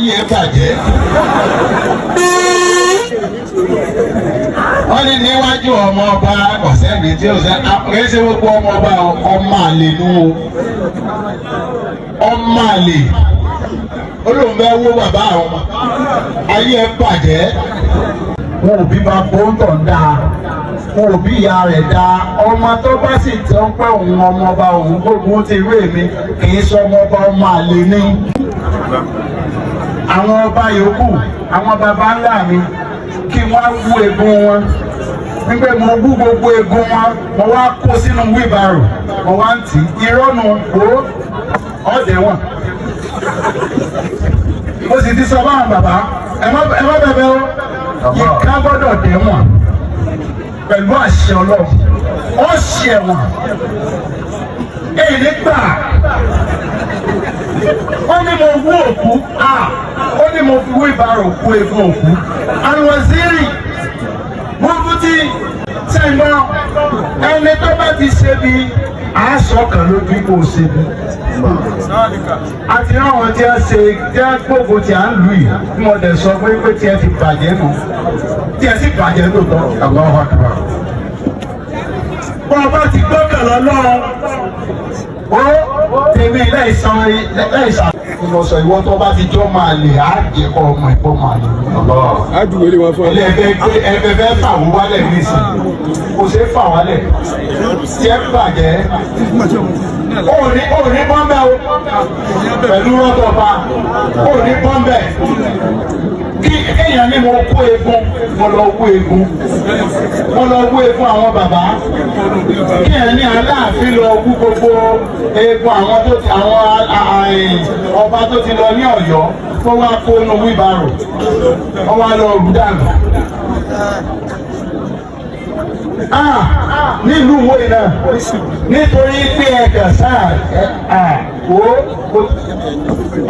Ayé ẹ bàjẹ́. Wọ́n ní níwájú ọmọ ọba ọ̀sẹ́ni tí ó sẹ́ kìí ṣe gbogbo ọmọ ọba, ọmọ àlè nú o, ọmọ àlè ó lóun fẹ́ wó bàbá àwọn. Ayé ẹ bàjẹ́. Wọn ò bí bá bóńtọ̀ ń dáa, wọn ò bí ìyá rẹ̀ dáa. Ọmọ tó bá sì tẹ́ ń pẹ́ òun ọmọ ọba, òun gbógun ti rí èmi, kì í sọ ọmọ ọba, ọmọ àlè ní. Àwọn ọba yòókù, àwọn baba ńlá mi, kí wọ́n wú egun wọn wípé mo wú gbogbo egun wọn, mo wá kó sínú wheelbarrow, mo wá ń tì í. Irọ́nù wo ọ̀dẹ̀ wọn. Mo sì ti sọ fáwọn bàbá, ẹ má bẹ̀bẹ̀ o, ìka gbọ́dọ̀ dẹ̀wọ̀n pẹ̀lú àṣẹ Ọlọ́run. Ó ṣe ẹ̀wọ̀n èyí nígbà ó ní mo wú òkú, ó ní mo fi wheelbarrow kó egun òkú. Alwaziri mufti sẹ́gbọ́n, ẹni tó bá ti ṣe bí aṣọ kan lójú kò ṣe bí àti àwọn tí a ṣe tí a gbógun tí a ń lù yìí, tí mo dẹ̀ sọ pé tí ẹ ti bàjẹ́ nù, tí ẹ sì bàjẹ́ lóòótọ́. Allahu Akbar. Bọ́n bá ti gbọ́kàn lọ́lọ́run, ó tèmi láìsàn láìsàn. Mo sọ ìwọ tó bá ti jọ́ máa lè á jẹ́ kọ́ ọmọ ìbọn máa lè. Ájúwèé lè wọn fún ẹ. Ilé ẹgbẹ́ gbé ẹgbẹ́ fẹ́ fà wọ́n wálẹ̀ nísìn, kò ṣeé fà wálẹ̀, tí ẹ bàjẹ́. Ó ní bọ́m̀bẹ́ o, pẹ̀lú rọ́tọ̀ pa ó ní bọ́m̀bẹ́. Kí kéèyàn ní mo kó egun, mo lọ wú egun, mo lọ wú egun àwọn bàbá. Kéèyàn ní Aláàfin lọ wú gbogbo egun àwọn tó ti àwọn ọba tó ti lọ ní Ọ̀yọ́, kó wá kó nu wheelbarrow, wọ́n wá lọ rú dànù. Ah, nílùú wo iná nítorí pé ẹ kàn sáà ẹ wò ó,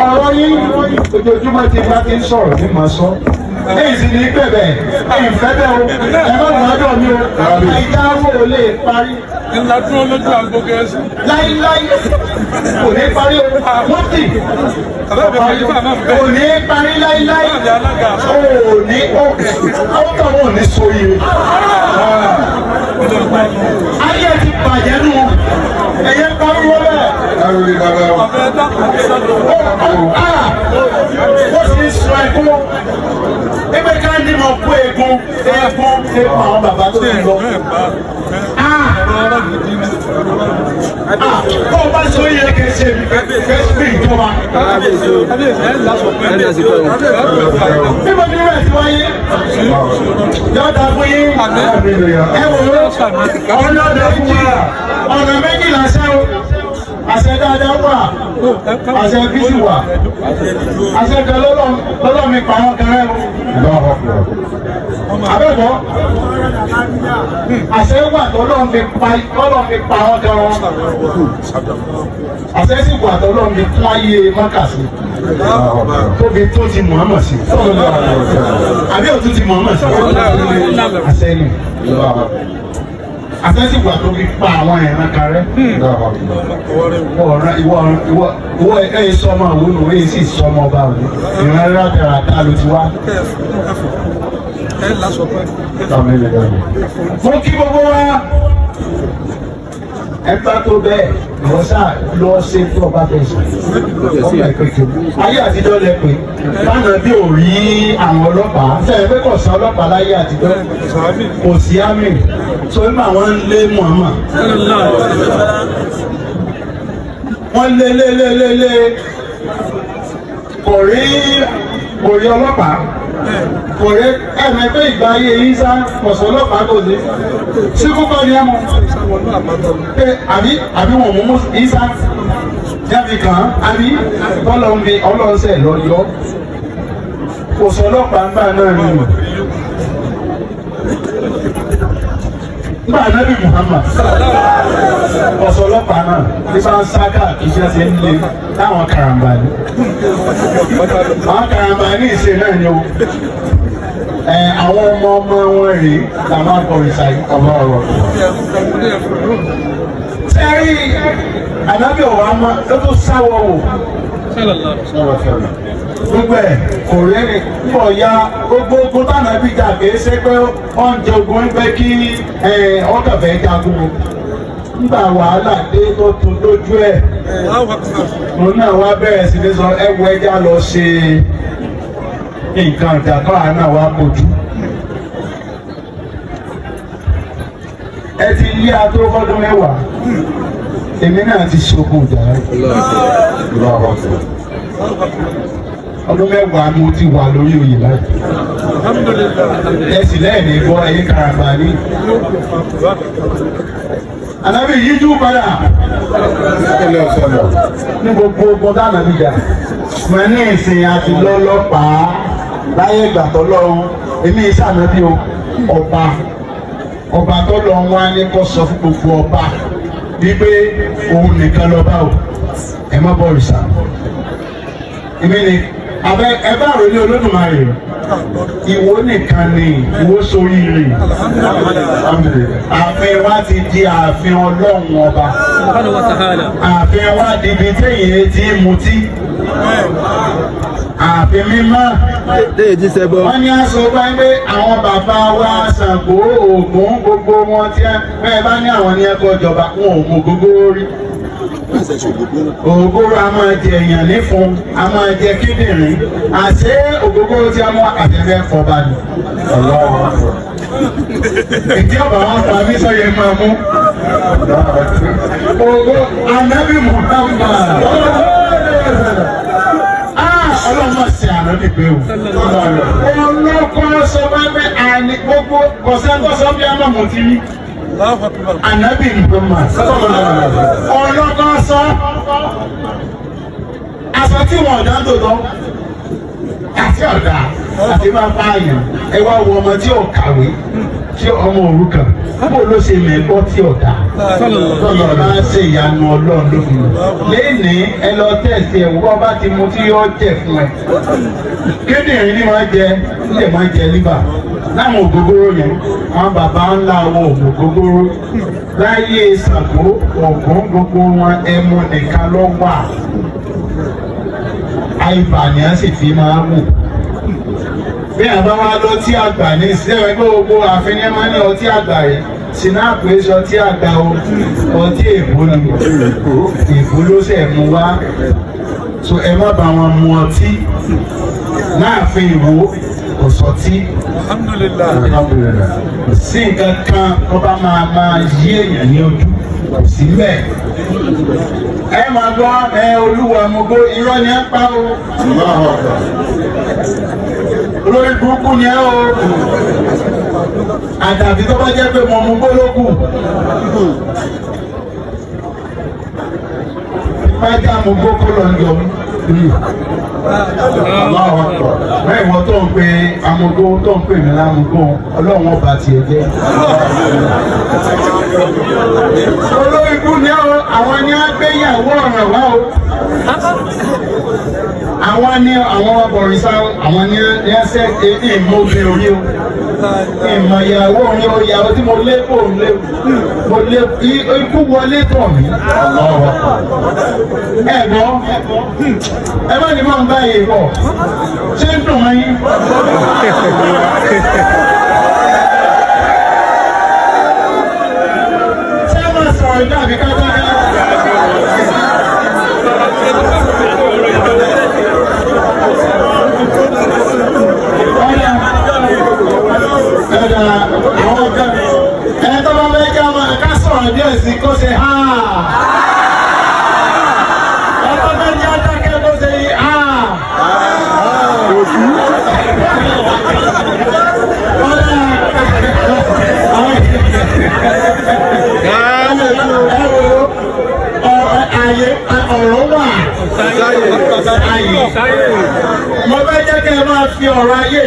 ọ̀rọ̀ yín ojoojúmọ́ tí bá ti ń sọ̀rọ̀ ní màá sọ. Èyí sì ní bẹ̀bẹ̀ ìfẹ́ bẹ́ẹ̀ o, ẹ má gbọ́dọ̀ mi o, ìdáwó ò lè parí. Ńlá dúró lójú àgbo gẹ̀ẹ́sì. Láíláí kò ní parí o, mọ́tì kò ní parí láíláí, ò ní ó tọ̀ wọ́n ní sóyè. Ayé ti bàjẹ́ nù, ẹ̀yẹ pariwo bẹ́ẹ̀. Lárúbí bàbá wa. Ó sì ń sọ ẹkún ẹgbẹ́ ká ní mo kó egun egun egun àwọn bàbá tó ti lọ. Tó o bá sọ yẹ kẹ ṣe mi kẹ ṣe mi ìjọba. Bí mo ní rẹ̀ ti wáyé, yọ̀ọ̀dà fún yín. Ẹ wò ó, ọ̀nà méjì, ọ̀nà méjì làṣẹ o. Àṣẹ dáadáa wà, àṣẹ bísí wà, àṣẹ kan lọ́lọ́ mi pa àwọn kan rẹ́ o. Abẹ́bọ̀, àṣẹ wà tọ́lọ́ mi pa, tọ́lọ́ mi pa àwọn kan wọn. Àṣẹ sì wà tọ́lọ́ mi kún ayé Mọ́kà sí, tóbi tó ti Muhammad sí. Àbí òtún ti Muhammad sí. Àṣẹ ni. Àṣẹ sì wà tó fi pa àwọn ìran kan rẹ́. Ìwọ ìwọ ìwọ ẹ sọmọ àwọn òun, èyí sì sọmọ ọba òun, ìran rádaràda ló ti wá. Mo kí gbogbo wa, ẹ bá tó bẹ́ẹ̀ lọ sáà lọ ṣe tó ọba fẹ́ sọ. Ọmọ ìpèkè ayé àtijọ́ lẹ pé lánàá bí ò rí àwọn ọlọ́pàá sẹ́yìn pé kò sí ọlọ́pàá láyé àtijọ́, kò sí àmì tó ń bá wọn lé Muhammad, wọ́n lé lé lé lé lé, kò rí, kò rí ọlọ́pàá, kò rí ẹ̀mẹ́ pé ìgbà ayé Ìsá kò sí ọlọ́pàá, kò sí síkú kọ́ ni ẹ mọ̀ pé àbí àbí wọn mú Ìsá jáde kàn án, àbí tọ́lọ́ ń bi ọlọ́sẹ̀ lọ yọ, kò sọ ọlọ́pàá ńgbà náà ni nígbà Nábì Muhammad ọ̀sọ̀ ọlọ́pàá náà ní bá ń sá káàkiri ṣe ṣe ń le táwọn karambà ní. Àwọn karambà ní ìṣe náà ni o. Àwọn ọmọ ọmọ wọn rèé làwọn akọ̀rìṣà yìí. Sẹ́rí ànábì ọ̀wá mọ́ ló tún sáwọ́ wò. Gbogbo ẹ̀ kò rẹ́rìn pọ̀ ya. Gbogbo ogun tánàbí jà, kìí ṣe pé wọ́n ń jogun ń pẹ́ kí ọkàn fẹ́ jagun o. Nígbà wàhálà dé tó tún lójú ẹ̀, òun náà wá bẹ̀rẹ̀ sí ní sọ ẹwọ ẹja lọ ṣe nǹkan ìjà káwa náà wá kojú. Ẹ ti yí ató fọ́dún 10, èmi náà ti ṣokùn ìjà rẹ̀. Ọdún 10 mo ti wà lórí oyè báyìí. Ẹ sì lẹ́ẹ̀ni gbọ́ ẹ̀yìn karambà ní. Ànábì yíjú padà ní gbogbo ogun tánàbí jà. Mo ní ìsìn àti lọ́lọ́pàá láyé ìgbà tó lọ́run. Èmi ìsànábì o, ọba ọba tó lọ wá ní kó sọ fún gbogbo ọba wípé òun nìkan lọ́ba o, ẹ má bọ̀ òrìṣà. Èmi ni abẹ ẹ bá ròyìn Olódùmarè, ìwọ nìkan ni ìwọ sórí rè. Ààfin wa ti di ààfin Ọlọ́run ọba, ààfin wa di ibi téèyàn ti mutí, ààfin mímọ́. Wọ́n ní aṣọ bá ń gbé àwọn bàbá wa Ṣàngó, Ògún, gbogbo wọn tí bẹ́ẹ̀ bá ní àwọn ní ẹ̀kọ́ ìjọba, wọn ò mú gógóró rí. Ògógóró a máa jẹ èèyàn nífun, a máa jẹ kíndìnrín. Àṣé ògógóró tí a mú àtẹ̀fẹ́ fọba ni. Ìdí ọ̀bà wọn pa mí sọ́yẹ máa mú. Ògo Ànábì Muhammad. Ọlọ́mọ sí ànábì pé o. Olóko sọ pé àní gbogbo kọ̀sẹ́ńkọ́sọ́ bí a máa mú ti rí. Ànábì Muhammad. Olóko sọ aṣọ tí wọn ọ̀dà ń tòótọ́ àti ọ̀dà àti máa bá àyàn. Ẹ wá wo ọmọ tí ò kàwé, tí ọmọ òrukàn, bó ló ṣe mẹ́gbọ́ tí ọ̀dà lọ́nà máa ṣe ìyanu Ọlọ́run ló fi lẹ́ẹ̀ni. Ẹ lọ tẹ̀sí ẹ̀ wọ́n bá ti mu tí yóò jẹ fún ẹ. Kíndìnrín ni máa jẹ, lè máa jẹ líbà láwọn ògógóró yẹn. Àwọn bàbá ńlá wo ògógóró láyé Ṣàngó, Ògún, gbogbo wọn ẹmu nìkan ló wà. Àìbà ni a sì fi máa wò. Bí àbá wa lọ tí àgbà ní sẹ́wọ̀n pé gbogbo ààfin ní máa ní ọtí àgbà rẹ̀, sinapu èso ọtí àgbà o, ọtí èbó ni, èbó ló ṣe mú wá. So ẹ má bá wọn mu ọtí láàfin Ìwó, kò sọtí sí nǹkan kan tó bá máa yí èèyàn ní ojú, kò sí bẹ́ẹ̀. Ẹ máa gbọ́ ẹ olúwa mo gbó, irọ́ ni ẹ pa o, olórí burúkú ni ẹ o. Àdàbí tó bá jẹ́ pé mo mú gbólógù bá mo gbó kó lọ yọ mí. Bẹ́ẹ̀ wọ́n tó ń pe amúgbó tó ń pè mí lámúgbó, Ọlọ́run ọba tiẹ̀ jẹ́. Olórí ikú ni ẹ o, àwọn ni á gbéyàwó ọ̀ràn wá o. Àwọn ni àwọn bọ̀rìṣà, àwọn ni ẹsẹ̀ ìmọ̀bí orí o. Ìmọ̀ ìyàwó orí o, ìyàwó tí mo lé kò lé mo lé ikú wọlé tọ̀ mí. Ẹ gbọ́, ẹ má ní mọ̀ ń báyìí bọ̀, ṣé ń dùn mọ́ yín? Ṣé máa sọ̀rọ̀ ìjà àbí ká dáká? Ẹ tó bá fẹ́ ká sọ̀rọ̀ díẹ̀ sí kó ṣe há. Ẹ tó fẹ́ jẹ́ adákẹ́ kó ṣe há. Ọ̀rọ̀ wà. Mo fẹ́ jẹ́ kẹ́ ẹ máa fi ọ̀rọ̀ ayé.